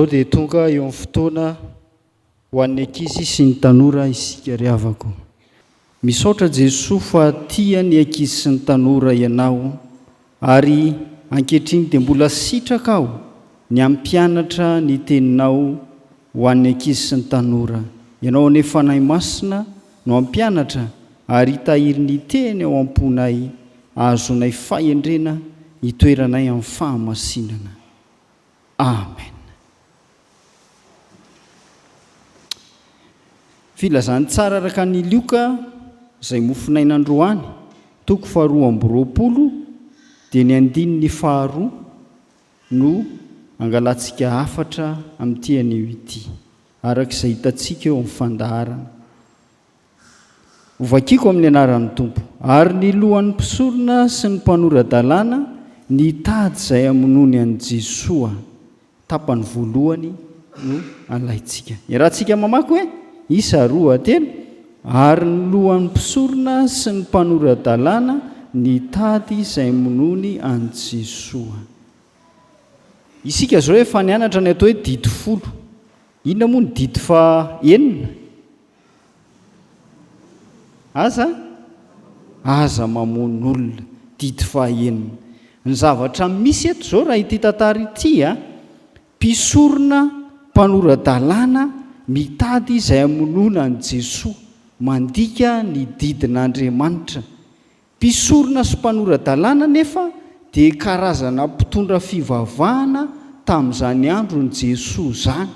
Izao dia tonga eo amin'ny fotoana ho an'ny ankizy sy ny tanora isika ry havako. Misaotra Jesoa fa tia ny ankizy sy ny tanora Ianao ary ankehitriny dia mbola sitraka aho ny hampianatra ny teninao ho an'ny ankizy sy ny tanora. Ianao anie Fanahy Masina no hampianatra ary hitahiry ny teny ao am-ponay ahazoanay fahendrena hitoeranay amin'ny fahamasinana. Amen. Filazantsara araka an' i Lioka izay mofonaina androany, toko faharoa amby 20, dia ny andininy faharoa no angalantsika hafatra amin'ity anio ity, araka izay hitantsika eo amin'ny fandaharana. Hovakiko amin'ny anaran'ny Tompo. Ary ny lohan'ny mpisorona sy ny mpanora-dalàna nitady izay hamonoany an'i Jesoa. Tapany voalohany no alaintsika. Iarahantsika mamaky hoe, isa, roa, telo, Ary ny lohan'ny mpisorona sy ny mpanora-dalàna nitady izay hamonoany an'i Jesoa. Isika izao efa nianatra ny atao hoe didy folo. Inona moa ny didy faha enina? Aza aza mamono olona. Didy faha enina. Ny zavatra misy eto izao raha ity tantara ity a, mpisorona mpanora-dalàna mitady izay hamonoana an'i Jesoa, mandika ny didin'Andriamanitra. Mpisorona sy mpanora-dalàna anefa dia karazana mpitondra fivavahana tamin'izany andron'i Jesoa izany.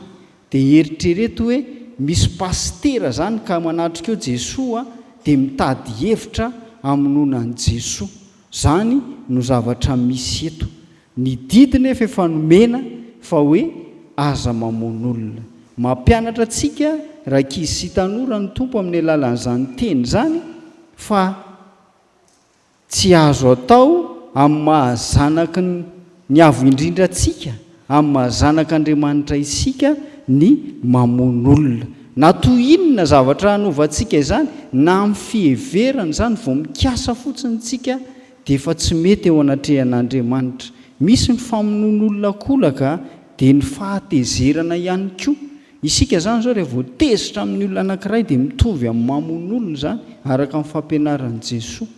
Dia eritrereto hoe misy pasitera izany ka manatrika eo Jesoa dia mitady hevitra hamonoana an'i Jesoa. Izany no zavatra misy eto. Ny didy nefa efa nomena fa hoe aza mamono olona. Mampianatra antsika rankizy sy tanora ny Tompo amin'ny alalan'izany teny izany fa tsy azo atao amin'ny maha zanaky ny Avo Indrindra antsika, amin'ny maha zanak'Andriamanitra isika ny mamono olona. Na toy inona zavatra hanaovantsika izany, na amin'ny fiheverana izany, vao mikasa fotsiny isika dia efa tsy mety eo anatrehan'Andriamanitra. Misy ny famonoan'olona an-kolaka dia ny fahatezerana ihany koa. Isika izany izao rehefa vao tezitra amin'ny olona anankiray dia mitovy amin'ny mamono olona izany araka ny fampianaran'i Jesoa.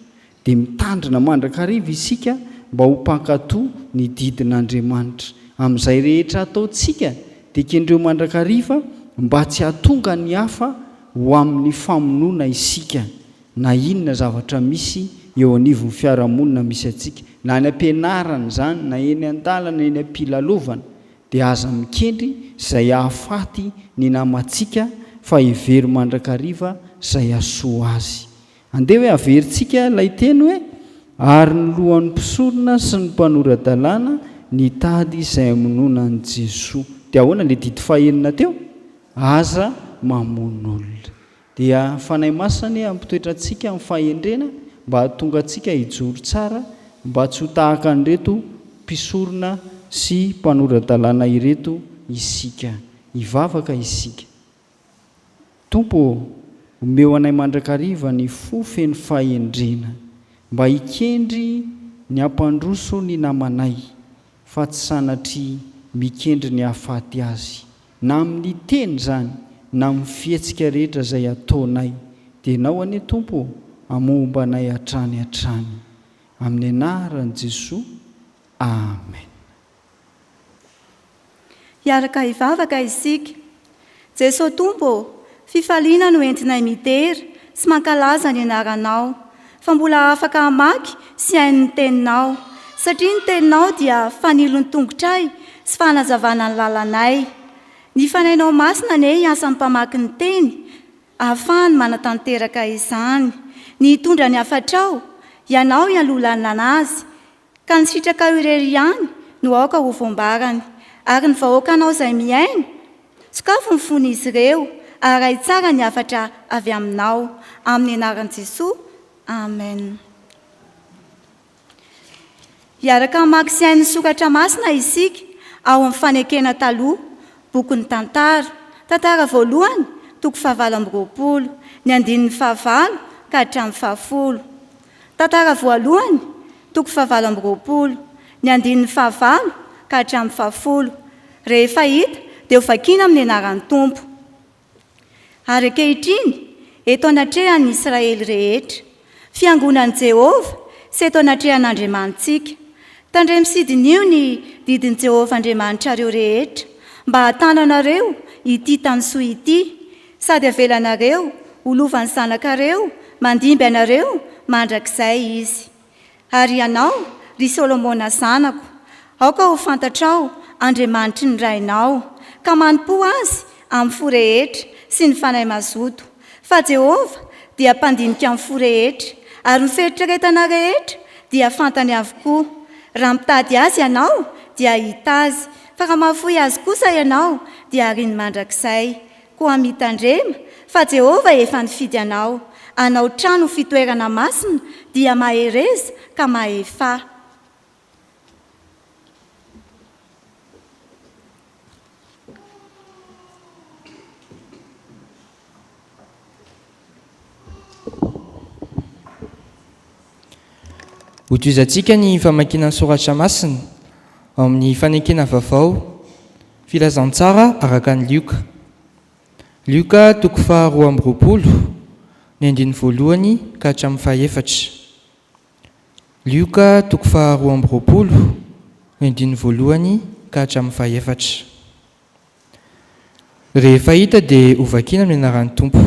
Dia mitandrina mandrakariva isika mba ho mpankatò ny didin'Andriamanitra. Amin'izay rehetra ataontsika dia kendreo mandrakariva mba tsy hahatonga ny hafa ho amin'ny famonoana isika. Na inona zavatra misy eo anivon'ny fiarahamonina misy antsika, na any am-pianarana izany, na eny an-dalana, eny am-pilalaovana, dia aza mikendry izay hahafaty ny namantsika fa hevero mandrakariva izay hahasoa azy. Andeha hoe averintsika ilay teny hoe, Ary ny lohan'ny mpisorona sy ny mpanora-dalàna nitady izay hamonoana an'i Jesoa. Dia ahoana ilay didy fahenina teo? Aza mamono olona. Dia Fanahy Masina anie hampitoetra antsika amin'ny fahendrena mba hahatonga antsika hijoro tsara mba tsy ho tahaka an'ireto mpisorona sy mpanora-dalàna ireto isika. Hivavaka isika. Tompo ô, omeo anay mandrakariva ny fo feno fahendrena mba hikendry ny hampandroso ny namanay fa tsy sanatria mikendry ny hahafaty azy. Na amin'ny teny izany na amin'ny fihetsika rehetra izay ataonay, dia Ianao anie Tompo ô, hamomba anay hatrany hatrany. Amin'ny anaran'i Jesoa, Amen. Hiaraka hivavaka isika. Jeso Tompo ô, fifaliana no entinay midera sy mankalaza ny anaranao, fa mbola afaka hamaky sy haino ny teninao, satria ny teninao dia fanilon'ny tongotray sy fanazavana ny lalanay. Ny Fanahinao Masina anie hiasa amin'ny mpamaky ny teny, ahafahany manatanteraka izany. Ny hitondra ny hafatrao, Ianao hialoha lalana azy, ka ny sitrakao irery ihany no aoka ho voambarany. Ary ny vahoakanao izay mihaino, sokafy ny fon'izy ireo, arahy tsara ny hafatra avy aminao. Amin'ny anaran'i Jesoa, Amen. Hiaraka hamaky sy haino ny soratra masina isika ao amin'ny Fanekena Taloha, bokin'ny Tantara, Tantara voalohany, toko fahavalo amby 20, ny andininy fahavalo ka hatramin'ny fahafolo. Tantara voalohany, toko fahavalo amby 20, ny andininy fahavalo ka hatramin'ny fahafolo. Rehefa hita, dia hovakina amin'ny anaran'ny Tompo. Ary ankehitriny, eto anatrehan'ny Israely rehetra, fiangonan'i Jehovah, sy eto anatrehan'Andriamanitsika, tandremo sy diniho ny didin'i Jehovah Andriamanitrareo rehetra, mba hahatananareo ity tany soa ity, sady havelanareo ho lovan'ny zanakareo mandimby anareo mandrakizay izy. Ary ianao, ry Solomona zanako, aoka ho fantatrao Andriamanitry ny rainao, ka manompoa Azy amin'ny fo rehetra sy ny fanahy mazoto. Fa Jehovah dia mpandinika ny fo rehetra, ary ny fieritreretana rehetra dia fantany avokoa. Raha mitady Azy ianao, dia hahita Azy, fa raha mahafoy Azy kosa ianao, dia hariany mandrakizay. Koa mitandrema, fa Jehovah efa nifidy anao, hanao trano ho fitoerana masina, dia mahereza ka mahefà. Hotohizantsika ny famakiana ny soratra masina ao amin'ny Fanekena Vaovao, Filazantsara araka an'i Lioka. Lioka toko faha 22, ny andininy voalohany ka hatramin'ny fahefatra. Lioka toko faha 22, ny andininy voalohany ka hatramin'ny fahefatra. Rehefa hita dia hovakina amin'ny anaran'ny Tompo.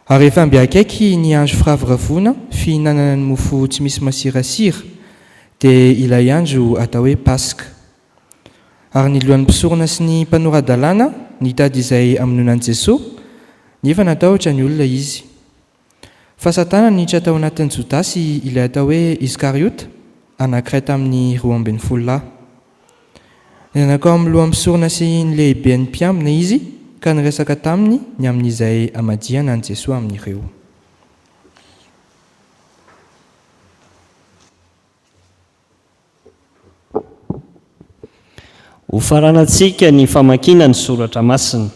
Ary rehefa mby akaiky ny andro firavoravoana fihinanana ny mofo tsy misy masirasira, dia ilay andro atao hoe Paska. Ary ny lohan'ny mpisorona sy ny mpanora-dalàna nitady izay hamonoana an'i Jesoa, nefa natahotra ny olona izy. Fa Satana niditra tao anatin'i Jodasy ilay atao hoe Iskariota, anankiray tamin'ny 12 lahy. Nankao amin'ny lohan'ny mpisorona sy ny lehiben'ny mpiambina izy ka niresaka taminy ny amin'izay hamadihana an'i Jesoa amin'ireo. Hofaranantsika ny famakiana ny soratra masina,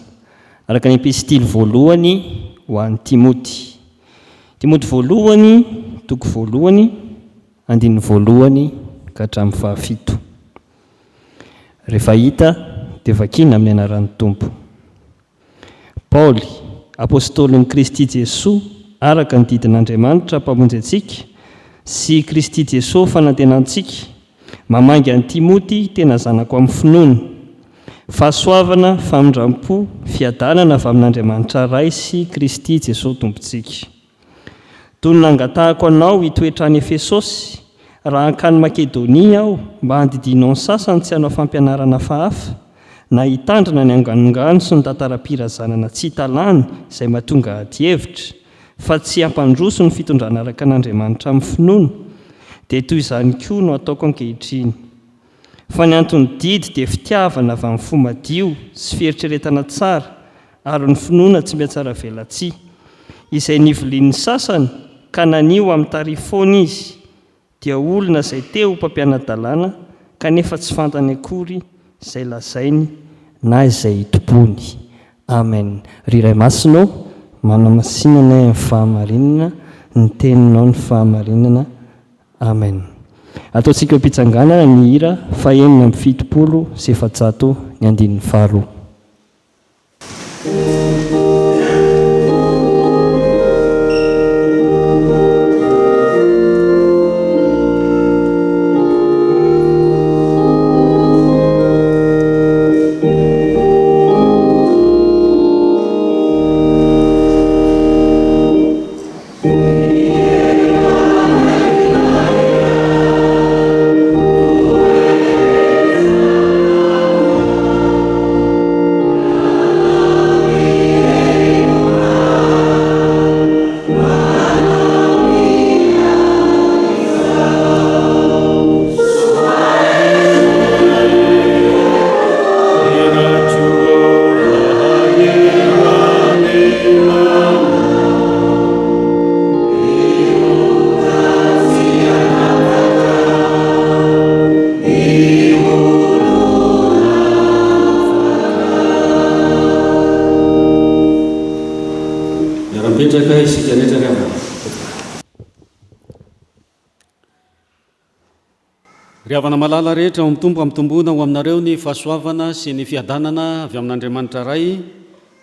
araka ny epistily voalohany ho an'i Timoty. Timoty voalohany, toko voalohany, andininy voalohany ka hatramin'ny fahafito. Rehefa hita dia vakiana amin'ny anaran'ny Tompo. Paoly, apostolin'i Kristy Jesoa araka ny didin'Andriamanitra Mpamonjy antsika sy Kristy Jesoa fanantenantsika, mamangy an'i Timoty tena zanako amin'ny finoana. Fahasoavana, famindram-po, fiadanana avy amin'Andriamanitra Ray sy Kristy Jesoa Tompontsika. Toy ny nangatahako anao hitoetra any Efesosy, raha hankany Makedonia aho, mba handidianao ny sasany tsy hanao fampianarana hafahafa, na hitandrina ny anganongano sy ny tantaram-pirazanana tsy hita lany izay mahatonga adihevitra, fa tsy hampandroso ny fitondrana araka an'Andriamanitra amin'ny finoana, dia toy izany koa no ataoko ankehitriny. Fa ny anton'ny didy dia fitiavana avy amin'ny fo madio sy fieritreretana tsara ary ny finoana tsy mihatsaravelatsihy, izay nivilian'ny sasany ka nania ho amin'ny tarihy foana izy, dia olona izay te ho mpampiana-dalàna kanefa tsy fantany akory izay lazainy na izay itompoany. Amen. Ry Ray Masina ô, manamasina anay amin'ny fahamarinana, ny Teninao ny fahamarinana. Amen. Ataontsika eo am-pitsanganana ny hira faha-476 ny andininy faharoa. Miara-mipetraka isika rehetra ry havana. Ry havana malala rehetra ao amin'ny Tompo, ampitomboina ho aminareo ny fahasoavana sy ny fiadanana avy amin'Andriamanitra Ray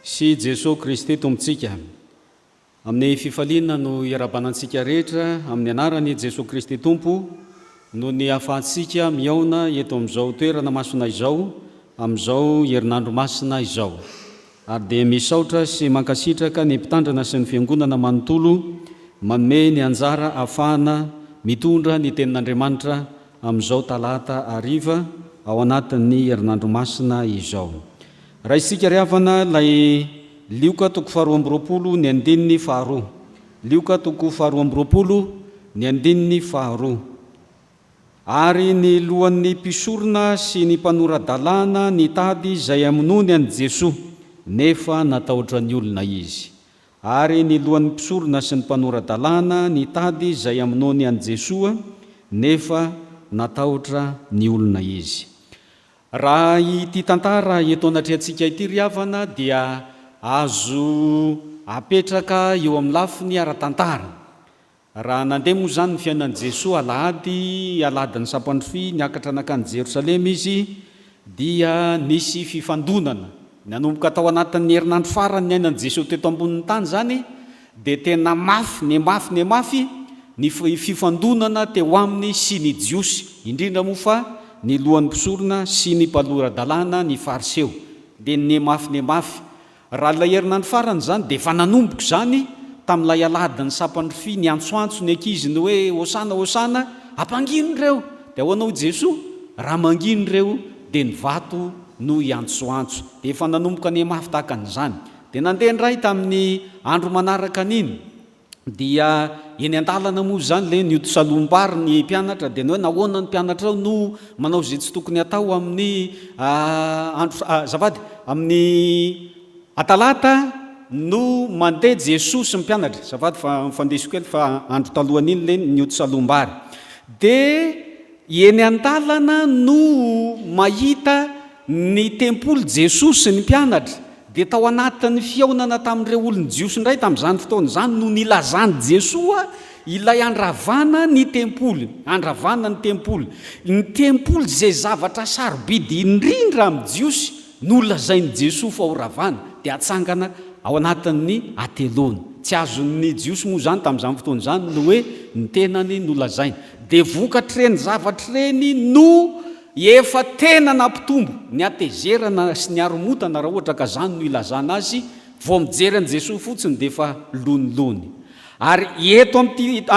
sy Jesoa Kristy Tompontsika. Amin'ny fifaliana no iarahabana antsika rehetra amin'ny anaran'i Jesoa Kristy Tompo noho ny ahafahantsika mihaona eto amin'izao toerana masina izao amin'izao herinandro masina izao. Ary dia misaotra sy mankasitraka ny Mpitandrina sy ny Fiangonana manontolo manome ny anjara ahafahana mitondra ny Tenin'Andriamanitra amin'izao Talata hariva ao anatin'ny Herinandro Masina izao. Raisintsika ry havana ilay Lioka toko faharoa amby roapolo ny andininy faharoa. Lioka toko faharoa amby roapolo ny andininy faharoa. Ary ny lohan'ny mpisorona sy ny mpanora-dalàna nitady izay hamonoany an'i Jesoa, nefa natahotra ny olona izy. Ary ny lohan'ny mpisorona sy ny mpanora-dalàna nitady izay hamonoany an'i Jesoa, nefa natahotra ny olona izy. Raha ity tantara eto anatrehantsika ity ry havana dia azo apetraka eo amin'ny lafiny ara-tantara. Raha nandeha moa izany ny fiainan'i Jesoa alahady, alahadin'ny sampandrofia, niakatra nankany Jerosalema Izy, dia nisy fifandonana. Nanomboka tao anatin'ny herinandro farany niainan'i Jesoa teto ambonin'ny tany izany, dia tena mafy, nihamafy, nihamafy ny fifandonana teo aminy sy ny Jiosy, indrindra moa fa ny lohan'ny mpisorona sy ny mpalora-dalàna, ny Fariseo. Dia nihamafy, nihamafy. Raha ilay herinandro farany izany dia efa nanomboka izany tamin'ilay alahadin'ny sampan-drofia niantsoantso ny ankizy ny hoe Hosana Hosana, ampangino ireo! Dia ahoana hoy Jesoa? Raha mangino ireo dia ny vato no hiantsoantso. Dia efa nanomboka nihamafy tahaka an'izany. Dia nandeha indray tamin'ny andro manaraka an'iny. Dia eny an-dalana moa izany ilay nioty salohim-bary ny mpianatra dia ny hoe nahoana ny mpianatrao no manao izay tsy tokony hatao amin'ny andro azafady amin'ny atalata no mandeha Jesoa sy ny mpianatra azafady fa mifandiso kely fa andro talohan'iny ilay nioty salohim-bary dia eny an-dalana no mahita Ny tempoly Jesoa sy ny mpianatra dia tao anatin'ny fihaonana tamin'ireo olon'ny Jiosy indray tamin'izany fotoana izany no nilazan'i Jesoa ilay handravana ny tempoly, handravana ny tempoly. Ny tempoly izay zavatra sarobidy indrindra amin'ny Jiosy no lazain'i Jesoa fa horavana dia hatsangana ao anatin'ny hateloana. Tsy azon'ny Jiosy moa izany tamin'izany fotoana izany ny hoe ny tenany no lazainy. Dia vokatr'ireny zavatra ireny no Efa tena nampitombo ny hatezerana sy ny haromotana raha ohatra ka zany no ilazana azy, vao mijery an'i Jesoa fotsiny dia efa lonilony. Ary eto amin'ity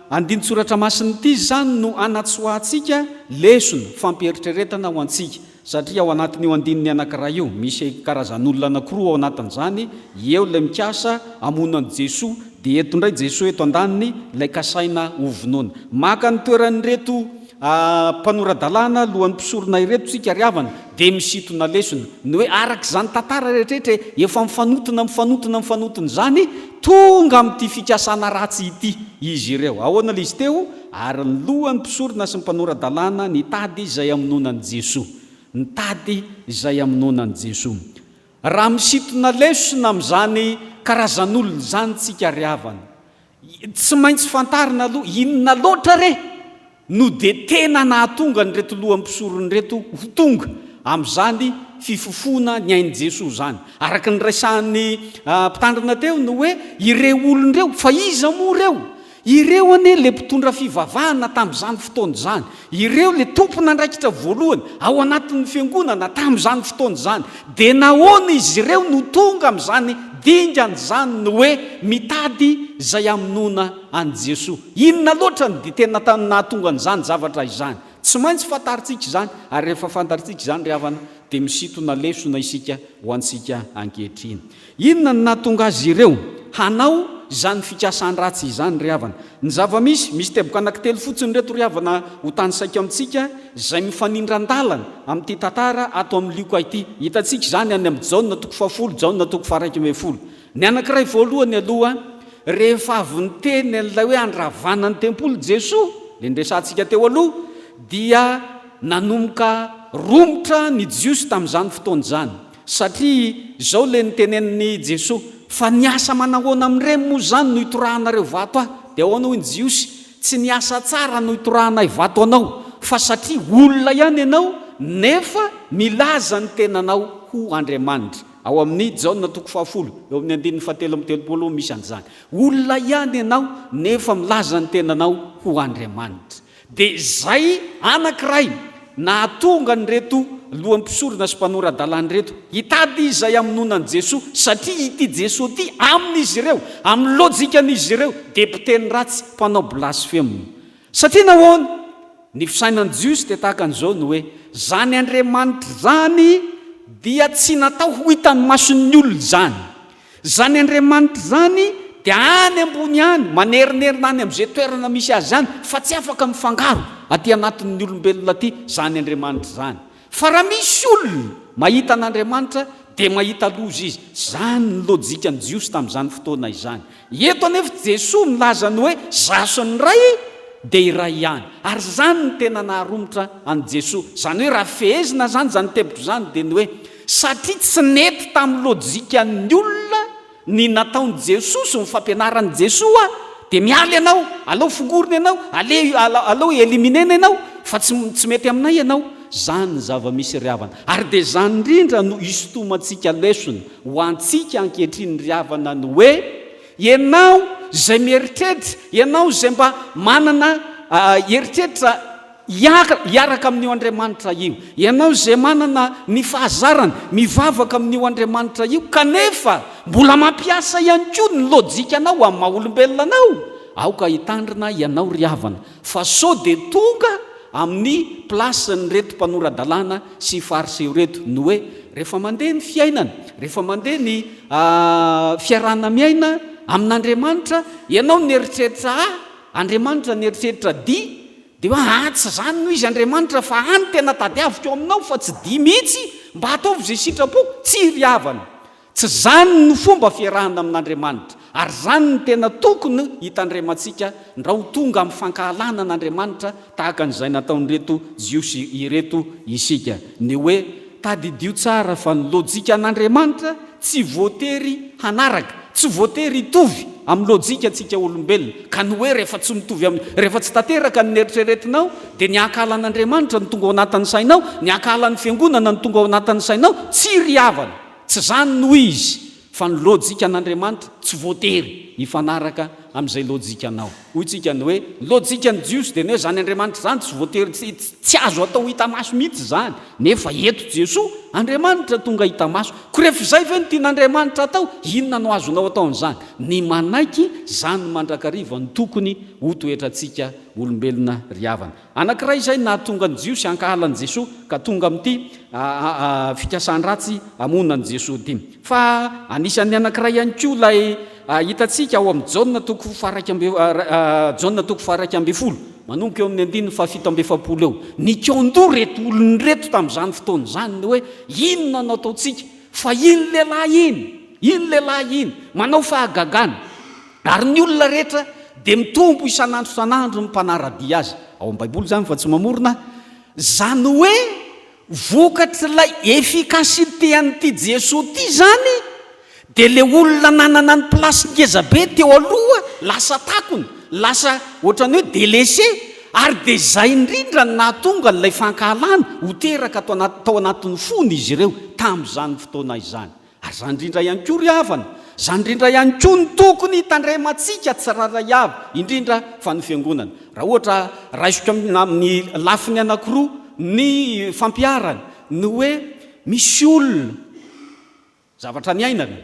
andinin-tsoratra masina ity izany no anatsoahantsika lesona fampieritreretana ho antsika, satria ao anatin'io andininy anankiray io, misy karazan'olona anankiroa ao anatin'izany, eo ilay mikasa hamono an'i Jesoa, dia eto indray Jesoa eto andaniny ilay kasaina hovonoina. Maka ny toeran'ireto Mpanora-dalàna, lohan'ny mpisorona ireto isika ry havana, dia misintona lesona. Ny hoe araka izany tantara rehetrarehetra e, efa mifanontona, mifanontona, mifanontona izany, tonga amin'ity fikasana ratsy ity izy ireo. Ahoana ilay izy teo? Ary ny lohan'ny mpisorona sy ny mpanora-dalàna nitady izay hamonoana an'i Jesoa. Nitady izay hamonoana an'i Jesoa. Raha misintona lesona amin'izany karazan'olona izany isika ry havana, Tsy maintsy fantarina aloha inona loatra re no dia tena nahatonga an'ireto lohan'ny mpisorona ireto ho tonga amin'izany fifofoana ny ain'i Jesoa izany. Araka ny resahan'ny mpitandrina teo ny hoe ireo olona ireo, fa iza moa ireo? Ireo anie ilay mpitondra fivavahana tamin'izany fotoana izany. Ireo ilay tompon'andraikitra voalohany ao anatin'ny fiangonana tamin'izany fotoana izany. Dia nahoana izy ireo no tonga amin'izany dingana izany ny hoe mitady izay hamonoana an'i Jesoa? Inona loatra no dia tena nahatonga an'izany zavatra izany? Tsy maintsy fantarintsika izany, ary rehefa fantarintsika izany ry havana dia misintona lesona isika ho antsika ankehitriny. Inona no nahatonga azy ireo hanao izany fikasan-dratsy izany ry havana? Ny zava-misy, misy teboka anankitelo fotsiny ireto ry havana ho tanisaiko amintsika izay mifanindran-dalana amin'ity tantara ato amin'ny Lioka ity. Hitantsika izany any amin'ny Jaona toko fahafolo, Jaona toko faha-11. Ny anankiray voalohany aloha, rehefa avy niteny an'ilay hoe handravana ny tempoly Jesoa, ilay niresahantsika teo aloha, dia nanomboka romotra ny Jiosy tamin'izany fotoana izany. Satria izao ilay notenenin'i Jesoa, Fa ny asa manahoana amin'ireny moa izany no itorahanareo vato ahy? Dia ahoana hoy ny Jiosy? Tsy ny asa tsara no itorahanay vato anao. fa satria olona ihany ianao nefa milaza ny tenanao ho Andriamanitra. Ao amin'ny Jaona toko fahafolo, eo amin'ny andininy fahatelo amby telopolo misy an'izany. Olona ihany ianao nefa milaza ny tenanao ho Andriamanitra. Dia izay anankiray nahatonga an'ireto loham-pisorona sy mpanora-dalàna ireto hitady izay hamonoana an'i Jesoa, satria ity Jesoa ity amin'izy ireo, amin'ny lojikan'izy ireo, dia mpiteny ratsy, mpanao blasfema. Satria nahoana? Ny fisainan'ny Jiosy dia tahaka an'izao ny hoe, izany Andriamanitra izany dia tsy natao ho hitan'ny mason'ny olona izany. Izany Andriamanitra izany dia any ambony any, manerinerina any amin'izay toerana misy azy any, fa tsy afaka mifangaro aty anatin'ny olombelona aty izany Andriamanitra izany. Fa raha misy olona mahita an'Andriamanitra dia mahita loza izy. Izany ny lojikan'ny Jiosy tamin'izany fotoana izany. Eto anefa Jesoa milaza ny hoe Izaho sy ny Ray dia iray ihany. Ary izany no tena naharomotra an'i Jesoa. Izany hoe raha fehezina izany izany teboka izany dia ny hoe satria tsy nety tamin'ny lojikan'ny olona ny nataon'i Jesoa sy ny fampianaran'i Jesoa dia miala ianao, aleo fongorina ianao, ale aleo éliminer-na ianao fa tsy tsy mety aminay ianao. Izany ny zava-misy ry havana. Ary dia izany indrindra no isintomantsika lesona ho antsika ankehitriny ry havana ny hoe ianao izay mieritreritra, ianao izay mba manana eritreritra hiaraka amin'io Andriamanitra io, ianao izay manana ny fahazarana mivavaka amin'io Andriamanitra io kanefa mbola mampiasa ihany koa ny lojikanao amin'ny maha olombelona anao, aoka hitandrina ianao ry havana fa sao dia tonga amin'ny place-n'ireto mpanora-dalàna sy fariseo ireto ny hoe rehefa mandeha ny fiainana, rehefa mandeha ny fiarahana miaina amin'Andriamanitra, ianao nieritreritra A, Andriamanitra nieritreritra D, dia hoe aa tsy izany no izy Andriamanitra fa A no tena tadiaviko ao aminao fa tsy D mihitsy, mba ataovy izay sitrapoko, tsia ry havana. Tsy izany no fomba fiarahana amin'Andriamanitra, ary izany no tena tokony hitandremantsika ndrao ho tonga amin'ny fankahalana an'Andriamanitra tahaka an'izay nataon'ireto Jiosy ireto isika. Ny hoe, tadidio tsara fa ny lojikan'Andriamanitra tsy voatery hanaraka, tsy voatery hitovy amin'ny lojikantsika olombelona, ka ny hoe rehefa tsy mitovy amin'ny, rehefa tsy tanteraka ny neritreretinao dia ny hankahala an'Andriamanitra no tonga ao anatin'ny sainao, ny hankahala ny fiangonana no tonga ao anatin'ny sainao, tsia ry havana! Tsy izany no izy fa ny lojikan'Andriamanitra tsy voatery hifanaraka amin'izay lojikanao. Hoy tsika ny hoe, ny lojikan'ny Jiosy dia ny hoe izany Andriamanitra izany tsy voatery, tsy, tsy azo atao hita maso mihitsy izany. Nefa eto Jesoa, Andriamanitra tonga hita maso. Koa rehefa izay ve no tian'Andriamanitra atao, inona no azonao atao amin'izany? Ny manaiky izany mandrakariva no tokony ho toetrantsika olombelona ry havana. Anankiray izay nahatonga ny Jiosy hankahala an'i Jesoa ka tonga amin'ity fikasan-dratsy hamono an'i Jesoa ity. Fa anisan'ny anankiray ihany koa ilay hitantsika ao amin'ny Jaona toko faha-iraika amby Jaona toko faha-11, manomboka eo amin'ny andininy fahafito amby efapolo eo. Nikaon-doha ireto olona ireto tamin'izany fotoana izany ny hoe inona no ataontsika fa iny lehilahy iny, iny lehilahy iny manao fahagagana. Ary ny olona rehetra dia mitombo isan'andro isan'andro ny mpanara-dia azy. Ao amin'ny Baiboly izany fa tsy mamorona. Izany hoe vokatr'ilay efficacité an'ity Jesoa ity izany dia ilay olona nanana ny place ngeza be teo aloha lasa takona, lasa ohatran'ny hoe délaissé ary dia izay indrindra no nahatonga an'ilay fankahalana ho teraka ato anaty tao anatin'ny fon'izy ireo tamin'izany fotoana izany. Ary izany indrindra ihany koa ry havana, izany indrindra ihany koa no tokony hitandremantsika tsirairay avy, indrindra fa ny Fiangonana. Raha ohatra raisiko amin'ny lafiny anankiroa ny fampiharana, ny hoe misy olona, zavatra niainana,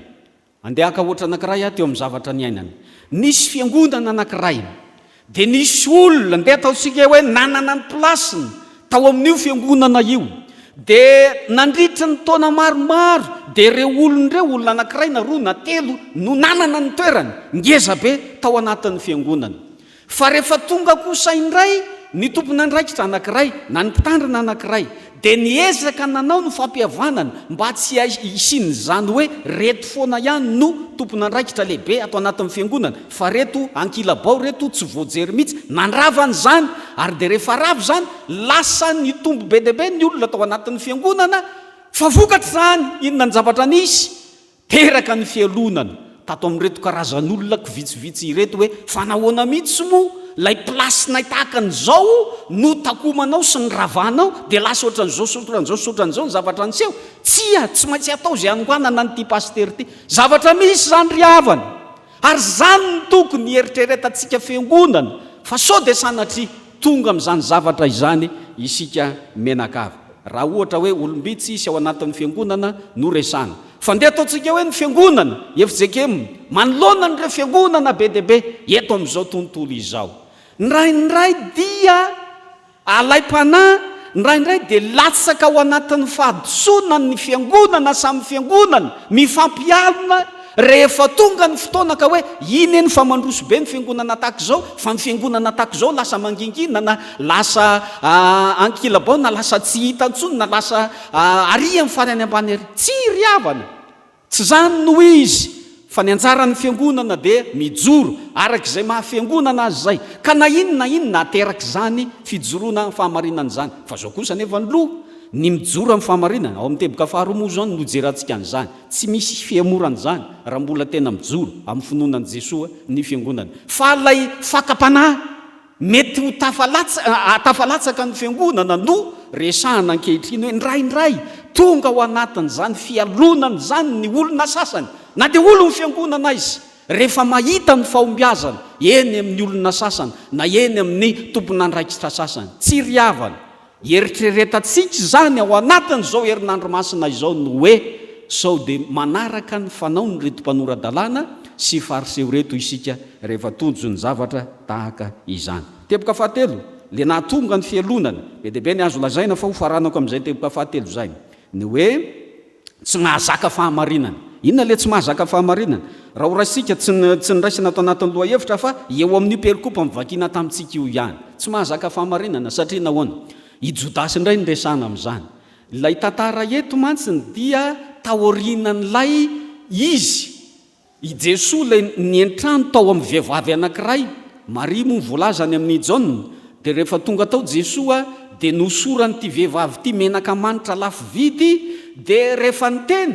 andeha haka ohatra anankiray aho teo amin'ny zavatra niainana, nisy Fiangonana anankiray, Dia nisy olona, ndeha ataontsika hoe nanana ny place-ny tao amin'io fiangonana io. Dia nandritry ny taona maromaro dia ireo olona ireo, olona anankiray na roa na telo no nanana ny toerany ngeza be tao anatin'ny fiangonana. Fa rehefa tonga kosa indray ny tompon'andraikitra anankiray na ny mpitandrina anankiray dia niezaka nanao ny fampihavanana mba tsy hisian'izany hoe reto foana ihany no tompon'andraikitra lehibe ato anatin'ny fiangonana fa reto ankilabao reto tsy voajery mihitsy, nandrava an'izany ary dia rehefa rava izany lasa nitombo be dia be ny olona tao anatin'ny fiangonana fa vokatr'izany inona ny zavatra nisy? Teraka ny fialonana tato amin'ireto karazan'olona kivitsivitsy ireto hoe fa nahoana mihitsy moa? Ilay place-nay tahaka an'izao no takomanao sy niravanao dia lasa ohatran'izao sy ohatran'izao sy ohatran'izao ny zavatra niseho. Tsia, tsy maintsy atao izay hanonganana an'ity pasitera ity. Zavatra misy izany ry havana. Ary izany no tokony hieritreretantsika fiangonana fa sao dia sanatria tonga amin'izany zavatra izany isika mianakavy. Raha ohatra hoe olom-bitsy sy ao anatin'ny fiangonana no resahana. Fa ndeha ataontsika hoe ny fiangonana, fjkm, manoloana an'ireo fiangonana be dia be eto amin'izao tontolo izao. Indraindray dia alaim-panahy, indraindray dia latsaka ao anatin'ny fahadisoana ny fiangonana samy fiangonana, mifampialona rehefa tonga ny fotoana ka hoe iny eny fa mandroso be ny fiangonana tahaka izao, fa ny fiangonana tahaka izao lasa mangingina na lasa ankilabao na lasa tsy hita intsony na lasa ary amin'ny farany ambany ary. Tsia ry havana! Tsy izany no izy, fa ny anjaran'ny Fiangonana dia mijoro araka izay maha Fiangonana azy izay, ka na inona na inona aterak'izany fijoroana amin'ny fahamarinana izany. Fa izao kosa anefa ny loha, ny mijoro amin'ny fahamarinana, ao amin'ny teboka faharoa moa izao no nojerantsika an'izany, tsy misy fihemorana izany raha mbola tena mijoro amin'ny finoana an'i Jesoa ny Fiangonana. Fa ilay fakam-panahy Mety ho tafalatsaka ny fiangonana no resahana ankehitriny hoe indraindray tonga ao anatin'izany fialonana izany ny olona sasany, na dia olon'ny fiangonana aiza, rehefa mahita ny fahombiazana eny amin'ny olona sasany na eny amin'ny tompon'andraikitra sasany. Tsy ry havana, Eritreretantsika izany ao anatin'izao herinandro masina izao ny hoe sao dia manaraka ny fanaon'ireto mpanora-dalàna sy Fariseo ireto isika rehefa tojo ny zavatra tahaka izany. Teboka fahatelo, ilay nahatonga ny fialonana. Be dia be ny azo lazaina fa hofaranako amin'izay teboka fahatelo izay. Ny hoe. Tsy mahazaka fahamarinana. Inona ilay tsy mahazaka fahamarinana? Raha ho raisintsika, tsy tsy noraisina ato anatin'ny lohahevitra fa eo amin'io perikopa novakiana tamintsika io ihany. Tsy mahazaka fahamarinana satria nahoana? I Jodasy indray no resahana amin'izany. Ilay tantara eto mantsy dia taorianan'ilay izy I Jesoa ilay niantrano tao amin'ny vehivavy anankiray, Maria moa ny voalaza any amin'ny Jaona, dia rehefa tonga tao Jesoa dia nohosoran'ity vehivavy ity menaka manitra lafo vidy, dia rehefa niteny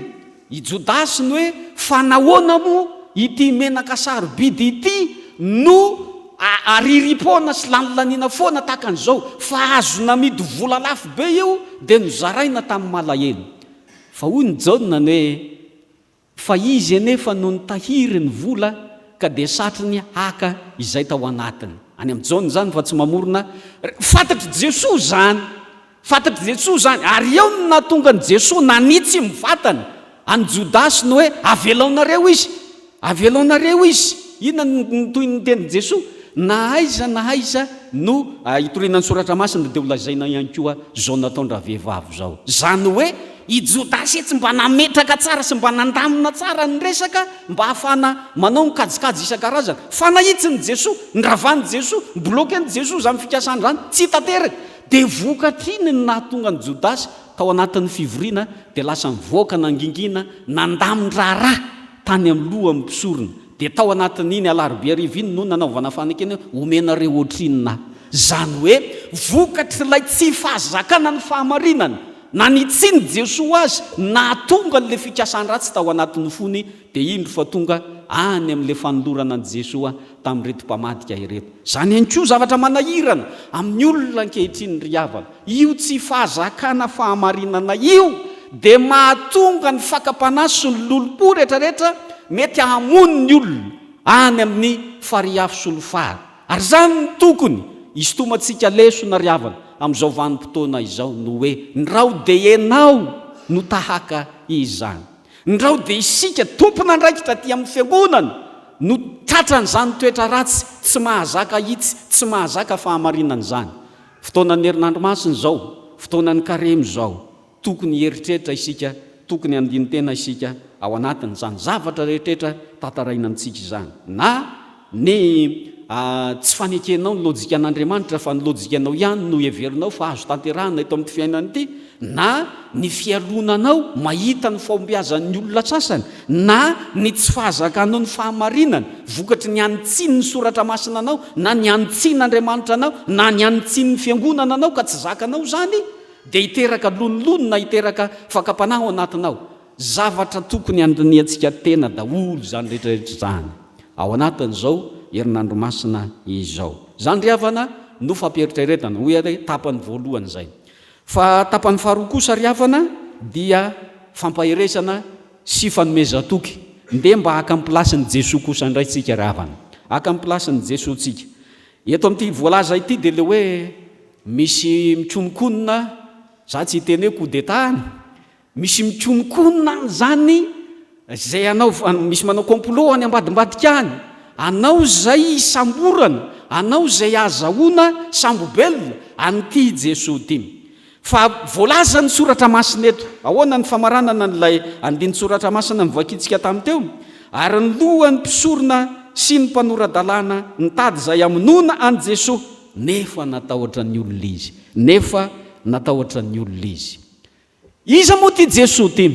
i Jodasy ny hoe fa nahoana moa ity menaka sarobidy ity no ariripoana sy lanilaniana foana tahaka an'izao fa azo namidy vola lafo be io dia nozaraina tamin'ny malahelo. Fa hoy ny Jaona ny hoe Fa izy anefa no nitahiry ny vola ka dia satriny haka izay tao anatiny. Any amin'i Jaona izany fa tsy mamorona. Fantatr'i Jesoa izany. Fantatr'i Jesoa izany. Ary eo no nahatonga an'i Jesoa nanitsy mivantana an'i Jodasy ny hoe avelaonareo izy. Avelaonareo izy. Inona no tohin'ny tenin'i Jesoa? Na aiza na aiza no hitoriana ny Soratra Masina dia ho lazaina ihany koa izao nataon-dravehivavy izao. Izany hoe i Jodasy tsy mba nametraka tsara sy mba nandamina tsara ny resaka mba hahafahana manao ny kajikajy isan-karazany. Fa nahitsin'i Jesoa, noravan'i Jesoa, nobloquen'i Jesoa izany fikasana izany, tsy tanteraka. Dia vokatr'iny ny nahatonga an'i Jodasy tao anatin'ny fivoriana dia lasa nivoaka nangingina nandamin-draharaha tany amin'ny lohan'ny mpisorona. Dia tao anatin'iny alarobia hariva iny no nanaovana fanekena hoe omenareo ohatrinona aho. Izany hoe vokatr'ilay tsy fahazakana ny fahamarinana, nanitsian'i Jesoa azy, nahatonga an'ilay fikasan-dratsy tao anatin'ny fony, dia indro fa tonga any amin'ilay fanolorana an'i Jesoa tamin'ireto mpamadika ireto. Izany ihany koa zavatra manahirana amin'ny olona ankehitriny ry havana. Io tsy fahazakana fahamarinana io dia mahatonga ny fakam-panahy sy ny lolompo rehetrarehetra mety hamono ny olona any amin'ny farihy afo solifara. Ary izany no tokony hisintomantsika lesona ry havana amin'izao vanim-potoana izao ny hoe ndrao dia ianao no tahaka izany. Ndrao dia isika tompon'andraikitra aty amin'ny fiangonana no tratran'izany toetra ratsy tsy mahazaka hitsy, tsy mahazaka fahamarinana izany. Fotoanan'ny herinandro masina izao, fotoanan'ny karemy izao. Tokony hieritreritra isika, tokony handini-tena isika ao anatin'izany zavatra rehetrretra tantaraina amintsika izany. Na ny tsy fanekenao ny lojikan'Andriamanitra fa ny lojikanao ihany no heverinao fa azo tanterahina eto amin'ity fiainana ity, na ny fialonanao mahita ny fahombiazan'ny olona sasany, na ny tsy fahazakanao ny fahamarinana vokatry ny hanitsian'ny Soratra Masina anao, na ny hanitsian'Andriamanitra anao, na ny hanitsian'ny Fiangonana anao ka tsy zakanao izany, dia hiteraka lonilony na hiteraka fakam-panahy ao anatinao. Zavatra tokony handinihantsika tena daholo izany rehetra rehetra izany ao anatin'izao. herinandro masina izao. Izany ry havana no fampieritreretana, hoy aho hoe tapany voalohany izay. Fa tapany faharoa kosa ry havana dia fampaherezana sy fanomezan-toky. Ndeha mba haka ny plasin'i Jesoa kosa indray tsika ry havana. Haka ny plasin'i Jesoa tsika. Eto amin'ity voalaza ity dia ilay hoe misy mikononkonona, za tsy hiteny hoe coup d'Etat any, misy mikononkonona any izany izay hanao, misy manao complot any ambadimbadika any, anao izay hisamborana, anao izay hahazahoana sambobelona an'ity Jesoa ity. Fa voalaza ny soratra masina eto. Ahoana ny famaranana an'ilay andinin-tsoratra masina novakintsika tamin'ny teo? Ary ny lohan'ny mpisorona sy ny mpanora-dalàna nitady izay hamonoana an'i Jesoa, nefa natahotra ny olona izy. Nefa natahotra ny olona izy. Iza moa ity Jesoa ity?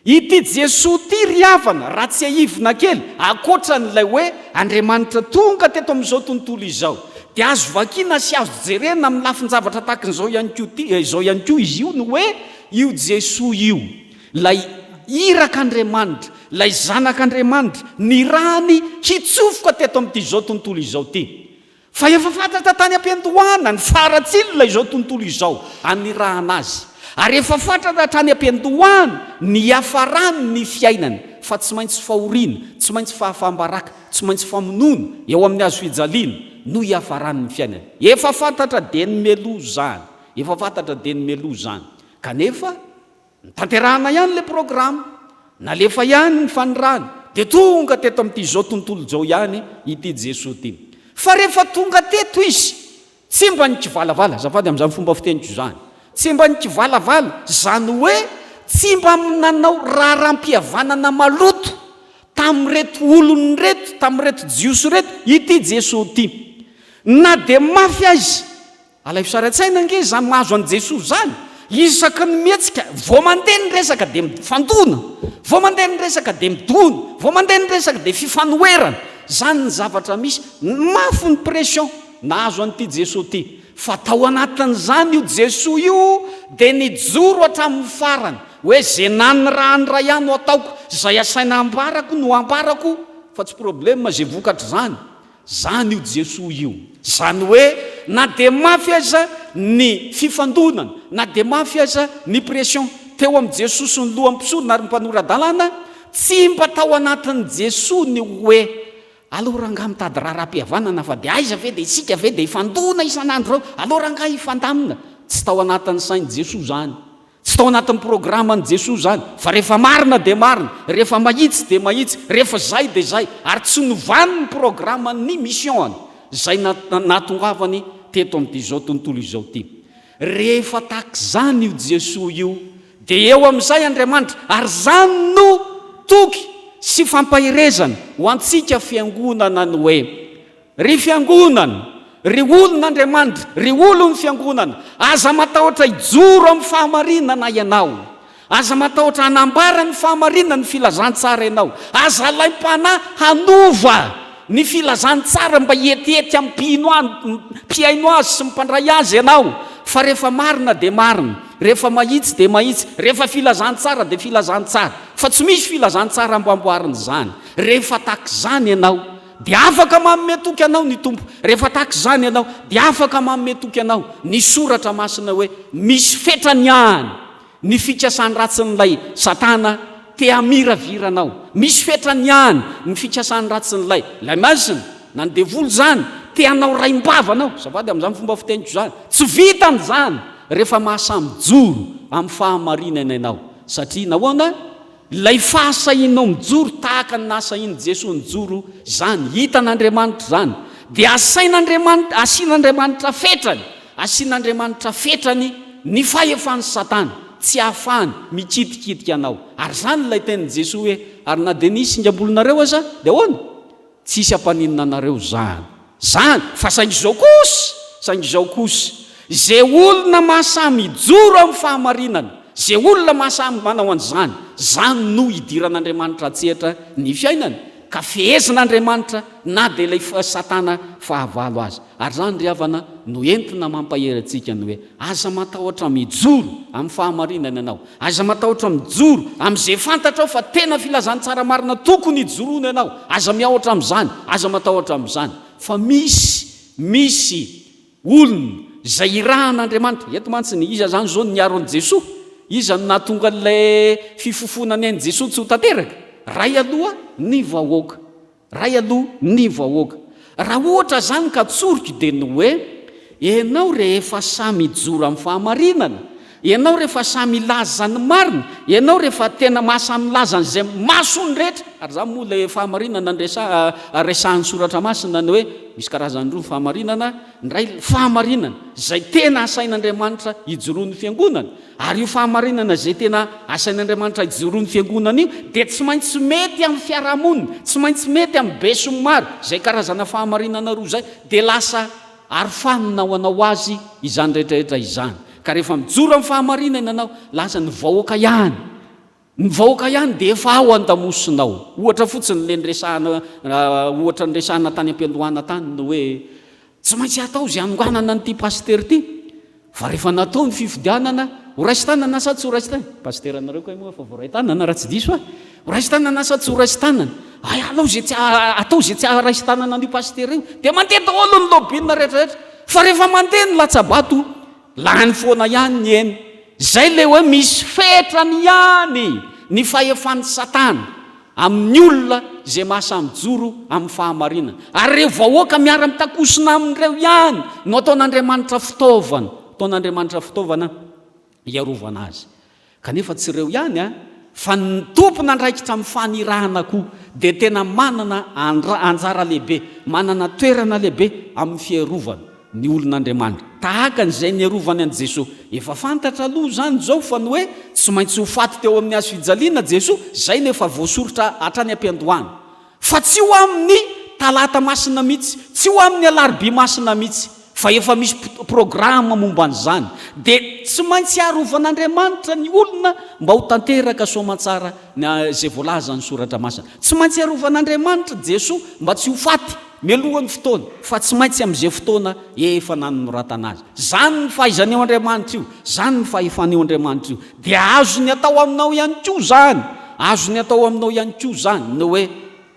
Ity Jesoa ity ry havana, raha tsiahivina kely, ankoatra an'ilay hoe Andriamanitra tonga teto amin'izao tontolo izao, dia azo vakiana sy azo jerena amin'ny lafin-javatra tahaka izao ihany koa ity, izao ihany koa izy io ny hoe io Jesoa io, ilay irak'Andriamanitra, ilay Zanak'Andriamanitra, nirahany hitsofoka teto amin'ity izao tontolo izao ity. Fa efa fantatra tany am-piandohana ny faharatsian'ilay izao tontolo izao anirahana azy, ary efa fantatra hatrany am-piandohana ny hiafarany ny fiainany, fa tsy maintsy fahoriana, tsy maintsy fahafaham-baraka, tsy maintsy famonoana eo amin'ny hazo fijaliana no hiafarany ny fiainany. Efa fantatra dieny mialoha izany, efa fantatra dieny mialoha izany. Kanefa. Notanterahana ihany ilay programa, nalefa ihany ny fanirahana, dia tonga teto amin'ity izao tontolo izao ihany ity Jesoa ity. Fa rehefa tonga teto Izy, tsy mba nikivalavala, azafady amin'izany fomba fiteniko izany, tsy mba nikivalavala, izany hoe tsy mba nanao raharaham-pihavanana maloto tamin'ireto olony ireto, tamin'ireto Jiosy ireto ity Jesoa ity. Na dia mafy aza Alaivo sary an-tsaina ange izany mahazo an'i Jesoa izany, isaky ny mihetsika, vao mandeha ny resaka dia mifandona, vao mandeha ny resaka dia midona, vao mandeha ny resaka dia fifanoherana, izany ny zavatra misy, mafy ny pression nahazo an'ity Jesoa ity, fa tao anatin'izany io Jesoa io dia nijoro hatramin'ny farany, hoe ze nanirahan'ny Ray ahy no ataoko, izay asaina ambarako no ambarako, fa tsy problème ze vokatr'izany, Zany io Jesoa io. Zany hoe na dia mafy aza ny fifandonana, na dia mafy aza ny pression teo amin'i Jesoa sy ny lohan'ny mpisorona ary ny mpanora-dalàna, tsy mba tao anatin'i Jesoa ny hoe aleo rangahy mitady raharaham-pihavanana fa dia aiza ve dia isika ve dia hifandona isan'andro eo, aleo rangahy hifandamina. Tsy tao anatin'ny sain'i Jesoa zany. Tsy tao anatin'ny programan'i Jesoa izany, fa rehefa marina dia marina, rehefa mahitsy dia mahitsy, rehefa izay dia izay, ary tsy novany ny programan'ny mission-ny, izay nahatongavany teto amin'ity izao tontolo izao ity. Rehefa tahaka izany io Jesoa io, dia eo amin'izay Andriamanitra, ary izany no toky sy fampaherezana ho antsika fiangonana ny hoe, Ry fiangonana, ry olon'Andriamanitra, ry olon'ny fiangonana, aza matahotra hijoro amin'ny fahamarinana ianao. Aza matahotra hanambara ny fahamarinana, ny filazantsara ianao. Aza alaim-panahy hanova ny filazantsara mba hietiety amin'ny mpino mpihaino azy sy ny mpandray azy ianao. Fa rehefa marina dia marina, rehefa mahitsy dia mahitsy, rehefa filazantsara dia filazantsara. Fa tsy misy filazantsara amboamboarina izany. Rehefa tahaka izany ianao, Dia afaka manome toky anao ny Tompo. Rehefa tahaka izany ianao, dia afaka manome toky anao ny Soratra Masina hoe misy fetrany ihany ny fikasan-dratsin'ilay Satana te hamiravira anao. Misy fetrany ihany ny fikasan-dratsin'ilay ilay maizina, na ny devoly izany, te hanao raim-bava anao. Azafady amin'izany fomba fiteniko izany. Tsy vitany izany rehefa mahasahy mijoro amin'ny fahamarinana ianao. Satria nahoana? Ilay fahasahianao mijoro tahaka ny nahasahian'i Jesoa nijoro izany, hitan'Andriamanitra izany, dia asain'Andriamanitra, asian'Andriamanitra fetrany, asian'Andriamanitra fetrany ny fahefan'i Satana, tsy ahafahany mikitikitika anao. Ary izany ilay tenin'i Jesoa hoe, ary na dia nisy singam-bolonareo aza, dia ahoana? Tsy hisy hampaninona anareo izany. Izany, fa saingy izao kosa, saingy izao kosa, izay olona mahasahy mijoro amin'ny fahamarinana, izay olona mahasahy manao an'izany, izany no idiran'Andriamanitra an-tsehatra ny fiainany. Ka fehezin'Andriamanitra na dia ilay Satana fahavalo aza. Ary izany ry havana no entina mampahery antsika ny hoe, aza matahotra mijoro amin'ny fahamarinana ianao. Aza matahotra mijoro amin'izay fantatrao fa tena filazantsara marina tokony hijoroana ianao. Aza miahotra amin'izany, aza matahotra amin'izany. Fa misy, misy olona izay irahan'Andriamanitra. Eto mantsy ny, iza izany izao no niaro an'i Jesoa? Iza no nahatonga an'ilay fifofoana ny ain'i Jesoa tsy ho tanteraka? Ray aloha ny vahoaka. Ray aloha ny vahoaka. Raha ohatra izany ka tsoriko dia ny hoe, ianao rehefa sahy mijoro amin'ny fahamarinana, ianao rehefa sahy milaza ny marina, ianao rehefa tena mahasahy milaza an'izay mason'ny rehetra, ary izany moa ilay fahamarinana nresa resahan'ny soratra masina ny hoe misy karazany roa ny fahamarinana, ny iray fahamarinana izay tena asain'Andriamanitra hijoroan'ny fiangonana, Ary io fahamarinana izay tena asain'Andriamanitra hijoroan'ny Fiangonana io dia tsy maintsy mety amin'ny fiarahamonina, tsy maintsy mety amin'ny besinimaro. Izay karazana fahamarinana roa izay dia lasa arofanina ho anao azy izany rehetrarehetra izany. Ka rehefa mijoro amin'ny fahamarinana ianao, lasa ny vahoaka ihany, ny vahoaka ihany dia efa ao an-damosinao. Ohatra fotsiny ilay niresahana, ohatra niresahana tany am-piandohana tany ny hoe Tsy maintsy atao izay hanonganana an'ity pasitera ity. Fa rehefa natao ny fifidianana, ho raisin-tanana sa tsy ho raisin-tanana? Pasiteranareo kay moa efa voaray tanana raha tsy diso aho. Ho raisin-tanana sa tsy ho raisin-tanana? Hay alao izay tsy atao izay tsy haharaisin-tanana an'io pasitera io. Dia mandeha daholo ny lobbying rehetra rehetra. Fa rehefa mandeha ny latsa-bato, lany foana ihany ny eny. Izay ilay hoe misy fetrany ihany ny fahefan'i Satana. Amin'ny olona izay mahasahy mijoro amin'ny fahamarinana. Ary ireo vahoaka miara-mitakosona aminy ireo ihany no ataon'Andriamanitra fitaovana, ataon'Andriamanitra fitaovana hiarovana azy. Kanefa tsy ireo ihany an, fa ny tompon'andraikitra amin'ny fanirahana koa dia tena manana anjara lehibe, manana toerana lehibe amin'ny fiarovana. ny olon'Andriamanitra, tahaka an'izay niarovany an'i Jesoa. Efa fantatra aloha izany izao fa ny hoe tsy maintsy ho faty teo amin'ny hazo fijaliana Jesoa, izay no efa voasoritra hatrany am-piandohana. Fa tsy ho amin'ny Talata Masina mihitsy, tsy ho amin'ny Alarobia Masina mihitsy, fa efa misy programa momba an'izany. Dia tsy maintsy arovan'Andriamanitra ny olona mba ho tanteraka soamantsara ny izay voalazan'ny Soratra Masina. Tsy maintsy arovan'Andriamanitra Jesoa mba tsy ho faty. Mialoha ny fotoana, fa tsy maintsy amin'izay fotoana efa nanoratana azy. Izany ny fahaizan'io Andriamanitra io, izany ny fahefan'io Andriamanitra io. Dia azony atao aminao ihany koa izany, azony atao aminao ihany koa izany, ny hoe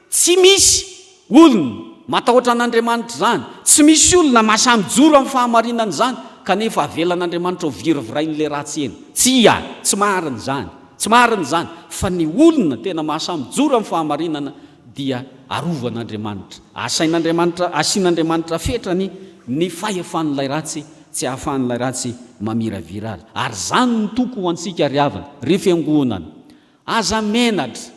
tsy misy olona matahotra an'Andriamanitra izany, tsy misy olona mahasahy mijoro amin'ny fahamarinana izany, kanefa avelan'Andriamanitra ho viravirain'ilay ratsy eny. Tsia, tsy marina izany, tsy marina izany, fa ny olona tena mahasahy mijoro amin'ny fahamarinana dia arovan'Andriamanitra. Asain'Andriamanitra, asian'Andriamanitra fetrany ny fahefan'ilay ratsy, tsy ahafahan'ilay ratsy mamiravira azy. Ary izany no toko ho antsika ry havana, ry fiangonana. Aza menatra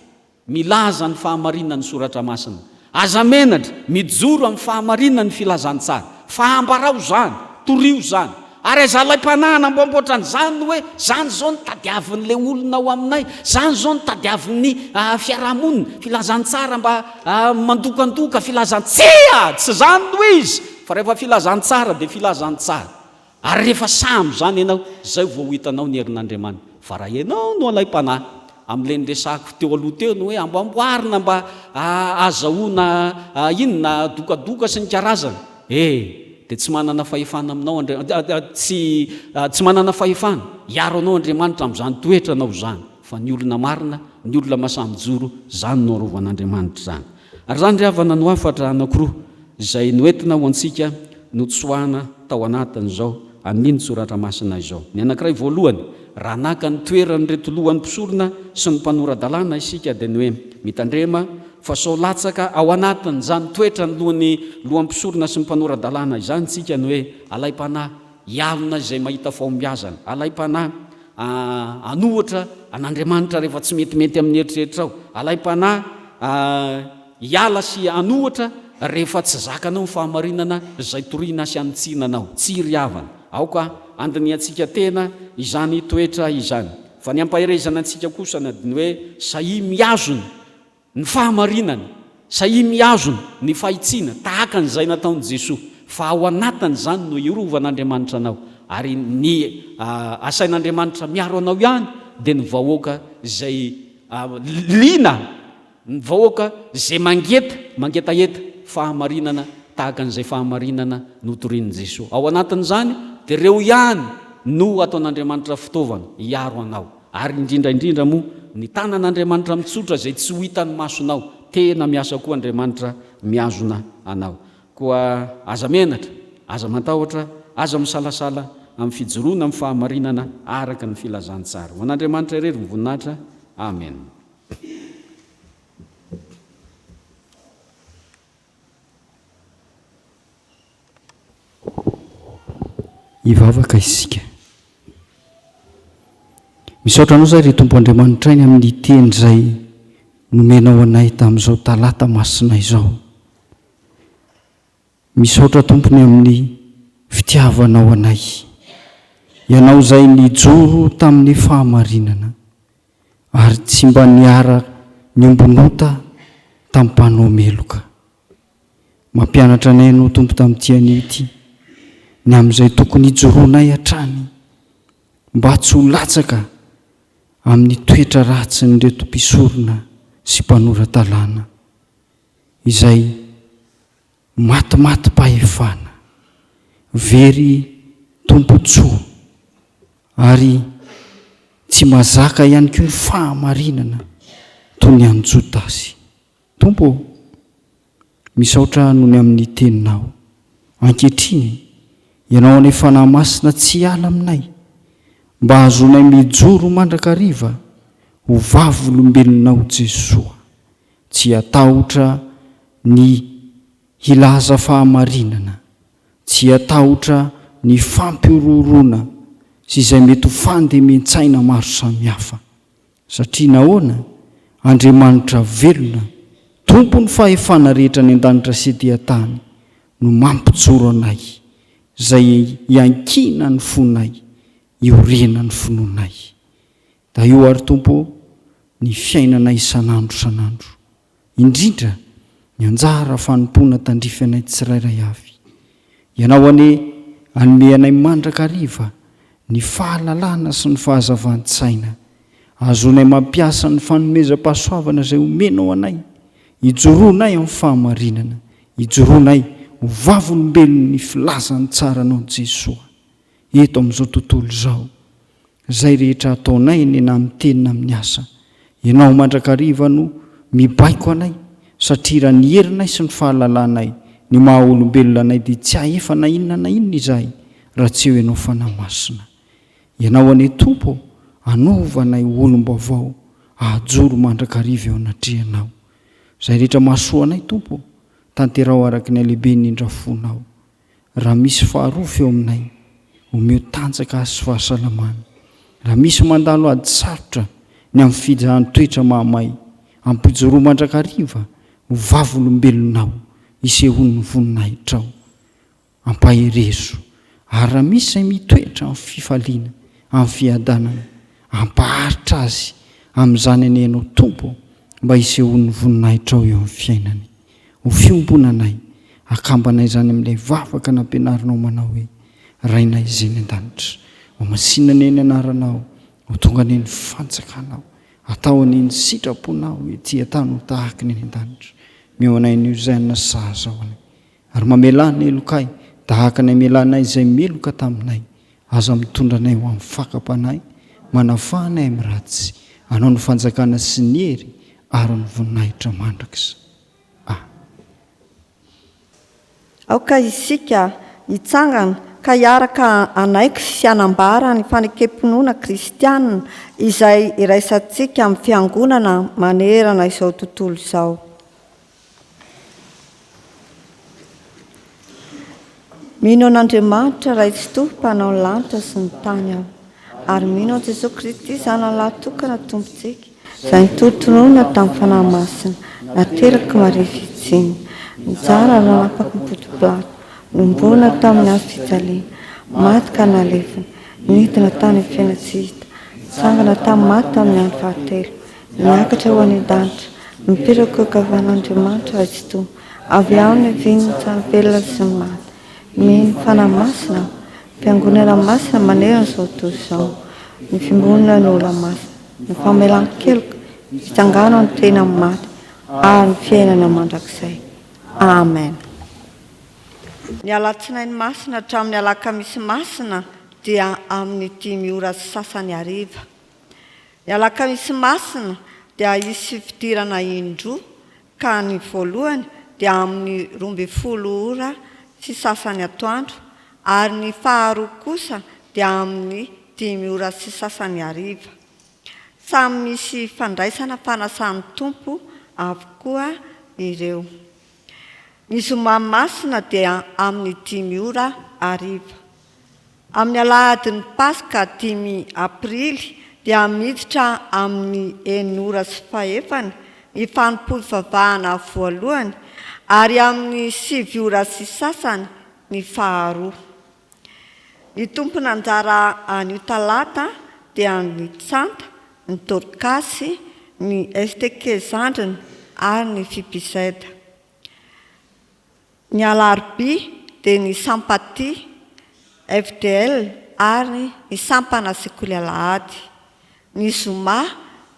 milaza ny fahamarinan'ny Soratra Masina. Aza menatra mijoro amin'ny fahamarinan'ny filazantsara. Fa ambarao izany, torio izany. Ary aiza alaim-panahy hanamboamboatra an'izany ny hoe, zany izao no tadiavin'ilay olona ao aminay, zany izao no tadiavin'ny fiarahamonina, filazantsara mba mandokandoka, filazan-, tsia! Tsy izany no izy! Fa rehefa filazantsara dia filazantsara. Ary rehefa sahy amin'izany ianao, izay vao ho hitanao ny herin'Andriamanitra. Fa raha ianao no alaim-panahy, amin'ilay niresahako teo aloha teo ny hoe amboamboarina mba ahazahoana inona, dokadoka sy ny karazany, Eh! Dia tsy manana fahefana aminao Andriamanitra, tsy, tsy manana fahefana hiaro anao Andriamanitra amin'izany toetranao izany, fa ny olona marina, ny olona masahy mijoro, izany no arovan'Andriamanitra izany. Ary izany ry havana no hafatra anankiroa izay noentina ho antsika notsoahana tao anatin'izao andinin-tsoratra masina izao. Ny anankiray voalohany, raha naka ny toeran'ireto lohan'ny mpisorona sy ny mpanora-dalàna isika dia ny hoe, mitandrema Fa sao latsaka ao anatin'izany toetran'ny lohan'ny loham-pisorona sy ny mpanora-dalàna izany isika ny hoe alaim-panahy hialona izay mahita fahombiazana, alaim-panahy hanohitra an'Andriamanitra rehefa tsy metimety amin'ny eritreritrao, alaim-panahy hiala sy hanohitra rehefa tsy zakanao ny fahamarinana izay toriana sy anitsiana anao. Tsia ry havana, aoka handinihantsika tena izany toetra izany. Fa ny ampaherezana antsika kosa dia ny hoe sahia mihazona Ny fahamarinana, sahia mihazona ny fahitsiana tahaka an'izay nataon'i Jesoa, fa ao anatin'izany no hirovan'Andriamanitra anao, ary ny asain'Andriamanitra miaro anao ihany dia ny vahoaka izay liana. Ny vahoaka izay mangeta, mangetaheta fahamarinana tahaka an'izay fahamarinana notorian'i Jesoa. Ao anatin'izany dia ireo ihany no ataon'Andriamanitra fitaovana hiaro anao. Ary indrindra indrindra moa ny tanan'Andriamanitra mitsotra izay tsy ho hitan'ny masonao. Tena miasa koa Andriamanitra mihazona anao. Koa aza menatra, aza matahotra, aza misalasala amin'ny fijoroana amin'ny fahamarinana araka ny filazantsara. Ho an'Andriamanitra irery ny voninahitra. Amen. Hivavaka isika. Misaotra Anao izahay ry Tompo Andriamanitray ny amin'ny teny izay nomenao anay tamin'izao talata masina izao. Misaotra Tompo ny amin'ny fitiavanao anay. Ianao izay nijoro tamin'ny fahamarinana ary tsy mba niara niombon'ota tamin'ny mpanao meloka. Mampianatra anay Ianao Tompo tamin'ity anio ity ny amin'izay tokony hijoroanay hatrany mba tsy ho latsaka amin'ny toetra ratsin'ireto mpisorona sy mpanora-dalàna izay matimatim-pahefana, very tombontsoa ary tsy mazaka ihany koa ny fahamarinana toy ny an'i Jodasy. Tompo ô, misaotra noho ny amin'ny Teninao. Ankehitriny, Ianao anie Fanahy Masina tsy hiala aminay, mba hahazoanay mijoro mandrakariva ho vavolombelonao Jesoa. Tsy hatahotra ny hilaza fahamarinana, tsy hatahotra ny fampihorohoroana sy izay mety ho fandemen-tsaina maro samihafa. Satria nahoana? Andriamanitra velona, Tompon'ny fahefana rehetra any an-danitra sy ety an-tany, no mampijoro anay, izay iankinan'ny fonay, iorenan'ny finoanay. Dahio àry Tompo ô, ny fiainanay isan'andro isan'andro, indrindra ny anjara fanompoana tandrify anay tsirairay avy. Ianao anie hanome anay mandrakariva ny fahalalana sy ny fahazavan-tsaina, ahazoanay mampiasa ny fanomezam-pahasoavana izay omenao anay, hijoroanay amin'ny fahamarinana, hijoroanay ho vavolombelon'ny filazantsaranao Jesoa eto amin'izao tontolo izao. Izay rehetra ataonay anie na amin'ny teny na amin'ny asa, Ianao mandrakariva no mibaiko anay, satria raha ny herinay sy ny fahalalanay, ny maha olombelona anay dia tsy hahefa na inona na inona izahay raha tsy eo Ianao Fanahy Masina. Ianao anie Tompo ô, hanova anay ho olom-baovao hahajoro mandrakariva eo anatrehanao. Izay rehetra mahasoa anay Tompo ô, tanteraho araka ny halehiben'ny indrafonao. Raha misy faharofy eo aminay, omeo tanjaka azy sy fahasalamana. Raha misy mandalo ady sarotra ny amin'ny fijahan-toetra mahamay, ampijoroa mandrakariva ho vavolombelonao hisehoan'ny voninahitrao. Ampaherezo. Ary raha misy izay mitoetra amin'ny fifaliana, amin'ny fiadanana, ampaharitra azy amin'izany anie Ianao Tompo mba hisehoan'ny voninahitrao eo amin'ny fiainany. Ho fiombonanay, akambanay izany amin'ilay vavaka nampianarinao manao hoe, Rainay izay any an-danitra, homasinina anie ny anaranao, ho tonga anie ny fanjakanao, atao anie ny sitraponao ety an-tany ho tahaka ny any an-danitra. Omeo anay anio izay hanina sahaza ho anay, ary mamelà ny helokay tahaka ny amelanay izay meloka taminay. Aza mitondra anay ho amin'ny fakam-panahy, manafaha anay amin'ny ratsy. Anao ny fanjakana sy ny hery ary ny voninahitra mandrakizay. A. Aoka isika hitsangana ka hiaraka hanaiky sy hanambara ny fanekem-pinoana kristiana izay iraisantsika amin'ny Fiangonana manerana izao tontolo izao. Mino an'Andriamanitra Ray Tsitoha Mpanao ny lanitra sy ny tany aho, ary mino an'i Jesoa Kristy Zanany Lahy Tokana Tompontsika, izay nitorontoronina tamin'ny Fanahy Masina, naterak'i Maria Virjiny, nijaly ary nanapaka ny Ponto Pilato, nohomboana tamin'ny hazo fijaliana, maty ka nalevina, nidina tany amin'ny fiainan-tsy hita, nitsangana tamin'ny maty tamin'ny andro fahatelo, Niakatra ho any an-danitra, mipetraka eo ankavanan'Andriamanitra Ray Tsitoha, avy ao ny vin'ny trano velona sy ny maty. Mino ny Fanahy Masina aho, Fiangonana masina manerana izao tontolo izao, ny fiombonana ny olona masina, ny famelan-keloka, ny fitsanganana ny tena amin'ny maty. ary ny fiainana mandrakizay. Amen. Ny Alatsinainy Masina hatramin'ny Alakamisy Masina dia amin'ny dimy ora sy sasany hariva. Ny Alakamisy Masina dia hisy fidirana indroa ka ny voalohany dia amin'ny 12 ora sy sasany atoandro ary ny faharoa kosa dia amin'ny dimy ora sy sasany hariva. Samy misy fandraisana fanasan'ny Tompo avokoa ireo. Ny zoma masina dia amin'ny dimy ora hariva. Amin'ny alahadin'ny Paska dimy aprily dia miditra amin'ny enina ora sy fahefany ny fanompoam-pivavahana voalohany ary amin'ny sivy ora sy sasany ny faharoa. Ny tompon'anjara anio talata dia ny Tsanta, ny Dorkasy, ny STK Zandriny ary ny FIPZ. Ny alarobia dia ny Sampati, FDL ary ny sampana sekoly alahady. Ny zoma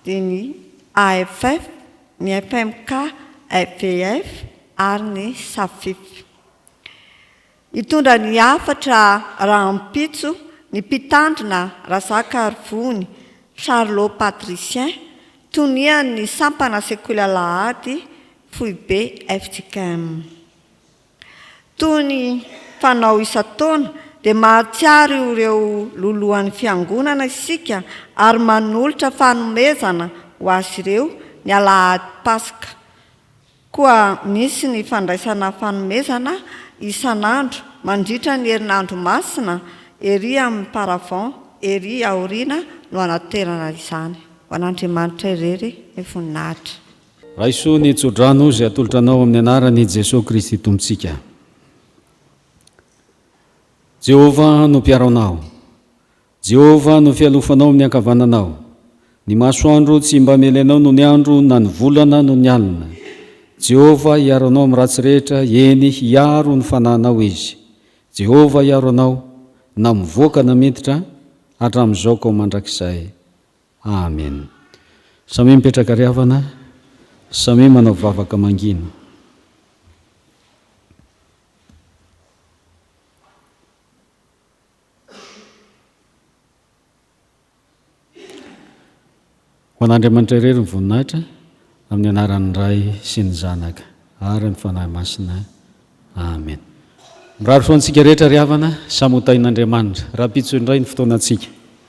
dia ny AFF, ny FMK, FVF ary ny Safif. Hitondra ny hafatra rahampitso ny mpitandrina Razakarivony Charlot Patricien, tonian'ny sampana sekoly alahady foibe fjkm. Toy ny fanao isan-taona dia mahatsiaro ireo lolohan'ny Fiangonana isika ary manolotra fanomezana ho azy ireo ny alahady Paska. Koa misy ny fandraisana fanomezana isan'andro mandritra ny herinandro masina ery amin'ny paravent ery aoriana no anaterana izany. Ho an'Andriamanitra irery ny voninahitra. Raiso ny tsodrano izay atolotra anao amin'ny anaran'i Jesoa Kristy Tompontsika. Jehovah no mpiaro anao. Jehovah no fialofanao amin'ny ankavananao. Ny masoandro tsy mba hamely anao nony andro na ny volana nony alina. Jehovah hiaro anao amin'ny ratsy rehetra, eny, hiaro ny fanahinao Izy. Jehovah hiaro anao, na mivoaka na miditra, hatramin'izao ka ho mandrakizay. Amen. Samia mipetraka ry havana, samia manao vavaka mangina. Ho an'Andriamanitra irery ny voninahitra, amin'ny anaran'ny Ray sy ny Zanaka ary ny Fanahy Masina. Amen. Mirary soa antsika rehetra ry havana, samy ho tahin'Andriamanitra. Rahampitso indray ny fotoanantsika.